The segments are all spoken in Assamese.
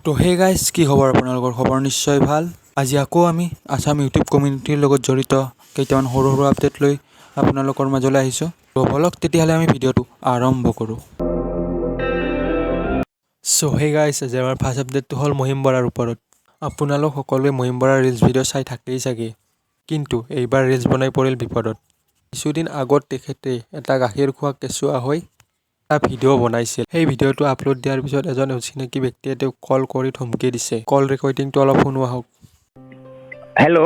তো হে গাইজ, কি খবৰ আপোনালোকৰ? খবৰ নিশ্চয় ভাল। আজি আকৌ আমি আছাম ইউটিউব কমিউনিটিৰ লগত জড়িত কেইটামান সৰু সৰু আপডেট লৈ আপোনালোকৰ মাজলৈ আহিছোঁ। তো ব'লক তেতিয়াহ'লে আমি ভিডিঅ'টো আৰম্ভ কৰোঁ। চ' হে গাইজ, আজি আমাৰ ফাৰ্ষ্ট আপডেটটো হ'ল মহিম বৰাৰ ওপৰত। আপোনালোক সকলোৱে মহিম বৰাৰ ৰিলচ ভিডিঅ' চাই থাকেই চাগে, কিন্তু এইবাৰ ৰিলচ বনাই পৰিল বিপদত। কিছুদিন আগত তেখেতে এটা গাখীৰ খোৱা কেঁচুৱা হৈ এটা ভিডিঅ' বনাইছিল। সেই ভিডিঅ'টো আপলোড দিয়াৰ পিছত এজন অচিনাকি ব্যক্তিয়ে তেওঁক কল কৰি ধমকি দিছে। কল ৰেকৰ্ডিংটো অলপ শুনো আহক। হেল্ল'।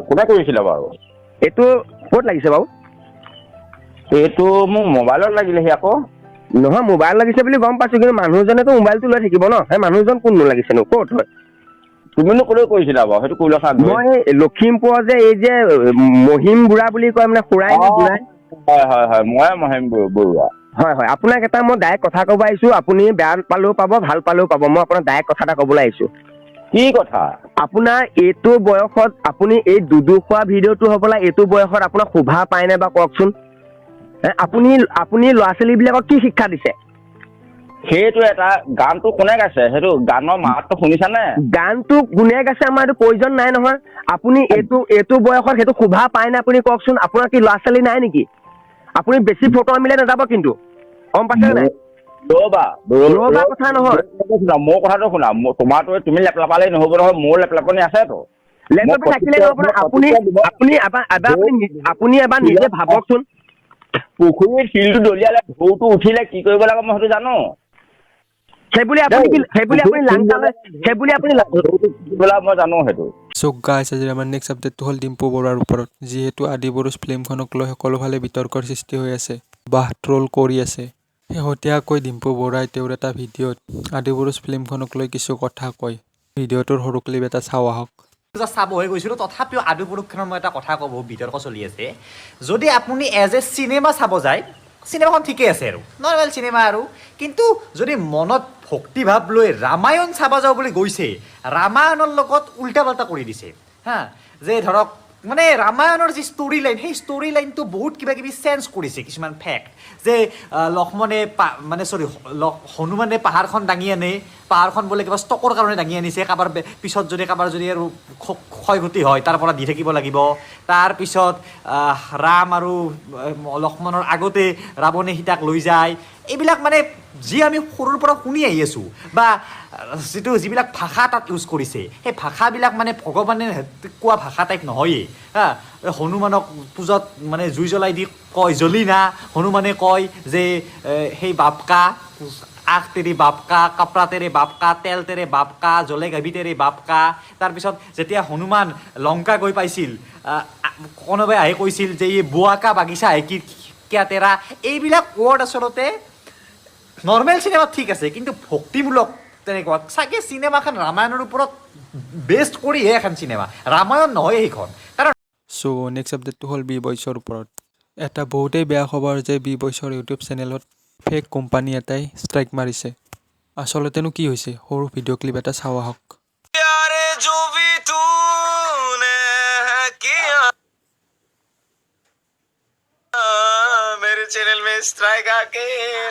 কোনে কৰিছিলে বাৰু? এইটো ক'ত লাগিছে বাৰু? এইটো মোক মোবাইলত লাগিলেহি আকৌ। নহয়, মোবাইল লাগিছে বুলি গম পাইছোঁ, কিন্তু মানুহজনেতো মোবাইলটো লৈ থাকিব ন। সেই মানুহজন কোননো লাগিছেনো, ক'ত হয়? তুমিনো ক'লৈ কৰিছিলা বাৰু, সেইটো কৈ লোৱাচোন আগতে। মই এই লখিমপুৰৰ যে এই যে মহিম বুঢ়া বুলি কয়, মানে খুৰাই নে বুঢ়াই? হয়, মই মহিম বৰুৱা। হয়, আপোনাক এটা মই ডাইৰেক্ট কথা ক'ব আহিছোঁ। আপুনি বেয়া পালেও পাব, ভাল পালেও পাব, মই আপোনাক ডাইৰেক্ট কথা এটা ক'বলৈ আহিছোঁ। কি কথা? আপোনাৰ এইটো বয়সত আপুনি এই দুদু খোৱা ভিডিঅ'টো হ'বলা, এইটো বয়সত আপোনাক শোভা পায়নে বাৰু কওকচোন? হে, আপুনি ল'ৰা ছোৱালীবিলাকক কি শিক্ষা দিছে? সেইটো এটা গানটো কোনে গাইছে? সেইটো গানৰ মাতটো শুনিছানে? গানটো কোনে গাইছে আমাৰ এইটো প্ৰয়োজন নাই নহয়। আপুনি এইটো বয়সত সেইটো শোভা পায়নে আপুনি কওকচোন? আপোনাৰ কি ল'ৰা ছোৱালী নাই নেকি? আপুনি বেছি ফটো মিলাই নাযাব কিন্তু, গম পাইছে নাই? ৰ'বা। ৰ'বা কথা নহয়। শুনা, মোৰ কথাটো শুনা। তোমাৰতো তুমি লেপলেপালেই নহ'ব নহয়, মোৰ লেপলেপনি আছেতো। লেপটপ থাকিলে নহ'ব নহয়। আপুনি এবাৰ নিজে ভাবকচোন। পুখুৰীত শিলটো দলিয়ালে ঢৌটো উঠিলে কি কৰিব লাগে মই সেইটো জানো। সেইবুলি আপুনি লাংটালৈ সেইবুলি আপুনি ঢৌটো কি কৰিব লাগে মই জানো সেইটো। চ' গাইজ, আজিৰ আমাৰ নেক্সট আপডেটটো হ'ল ডিম্পু বৰুৱাৰ ওপৰত। যিহেতু আদিপুৰুষ ফিল্মখনক লৈ সকলোফালে বিতৰ্কৰ সৃষ্টি হৈ আছে বা ট্ৰল কৰি আছে, শেহতীয়াকৈ ডিম্পু বৰুৱাই তেওঁৰ এটা ভিডিঅ'ত আদিপুৰুষ ফিল্মখনক লৈ কিছু কথা কয়। ভিডিঅ'টোৰ সৰু ক্লিপ এটা চাওঁ আহক। জাষ্ট চাবহে গৈছিলোঁ, তথাপিও আদিপুৰুষখনৰ মই এটা কথা কওঁ, বহুত বিতৰ্ক চলি আছে। যদি আপুনি এজ এ চিনেমা চাব যায়, চিনেমাখন ঠিকেই আছে আৰু নৰ্মেল চিনেমা আৰু, কিন্তু যদি মনত ভক্তিভাৱ লৈ ৰামায়ণ চাব যাওঁ বুলি গৈছে, ৰামায়ণৰ লগত উল্টা পাল্টা কৰি দিছে। হা, যে ধৰক মানে ৰামায়ণৰ যি ষ্টৰী লাইন, সেই ষ্টৰী লাইনটো বহুত কিবা কিবি চেঞ্জ কৰিছে, কিছুমান ফেক্ট যে লক্ষ্মণে মানে চৰি, হনুমানে পাহাৰখন দাঙি আনে, পাহাৰখন বোলে কিবা ষ্টকৰ কাৰণে দাঙি আনিছে, কাৰোবাৰ পিছত যদি কাৰোবাৰ যদি আৰু ক্ষয় ক্ষতি হয় তাৰ পৰা দি থাকিব লাগিব। তাৰপিছত ৰাম আৰু লক্ষ্মণৰ আগতে ৰাৱণে সীতাক লৈ যায়। এইবিলাক মানে যি আমি সৰুৰ পৰা শুনি আহি আছোঁ বা যিবিলাক ভাষা তাত ইউজ কৰিছে, সেই ভাষাবিলাক মানে ভগৱানে কোৱা ভাষা টাইপ নহয়েই। হা, হনুমানক পূজাত মানে জুই জ্বলাই দি কয় জ্বলি না, হনুমানে কয় যে সেই বাপকা আখ তেৰে বাপকা, কাপৰা তেৰে বাপকা, তেল তেৰে বাপকা, জ্বলে গাবি তেৰে বাপকা। তাৰপিছত যেতিয়া হনুমান লংকা গৈ পাইছিল, কোনোবাই আহি কৈছিল যে এই বোৱাকা বাগিচা হে কি কিয়া তেৰা। এইবিলাক ৱৰ্ড আচলতে নৰ্মেল চিনেমাত ঠিক আছে, কিন্তু ভক্তিমূলক তেনেকুৱা চাগে চিনেমাখন ৰামায়ণৰ ওপৰত বেষ্ট কৰিহে এখন চিনেমা, ৰামায়ণ নহয় সেইখন কাৰণ। চ' নেক্সট আপডেটটো হ'ল বি বইচৰ ওপৰত। এটা বহুতেই বেয়া খবৰ যে বি বইচৰ ইউটিউব চেনেলত ফেক কোম্পানী এটাই ষ্ট্ৰাইক মাৰিছে। আচলতেনো কি হৈছে, সৰু ভিডিঅ' ক্লিপ এটা চাওঁ আহক। प्यारे जो भी तूने है किया, मेरे चैनल में स्ट्राइक आके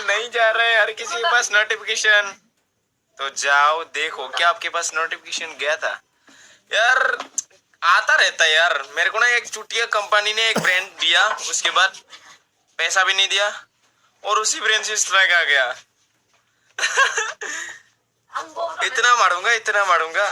नहीं जा रहे हर किसी के पास नोटिफिकेशन। तो जाओ देखो, क्या आपके पास नोटिफिकेशन गया था? यार, आता रहता है यार। मेरे को ना एक चुटिया कंपनी ने एक ब्रांड दिया, उसके बाद पैसा भी नहीं दिया और उसी ब्रांड से स्ट्राइक आ गया। इतना मारूंगा, इतना मारूंगा।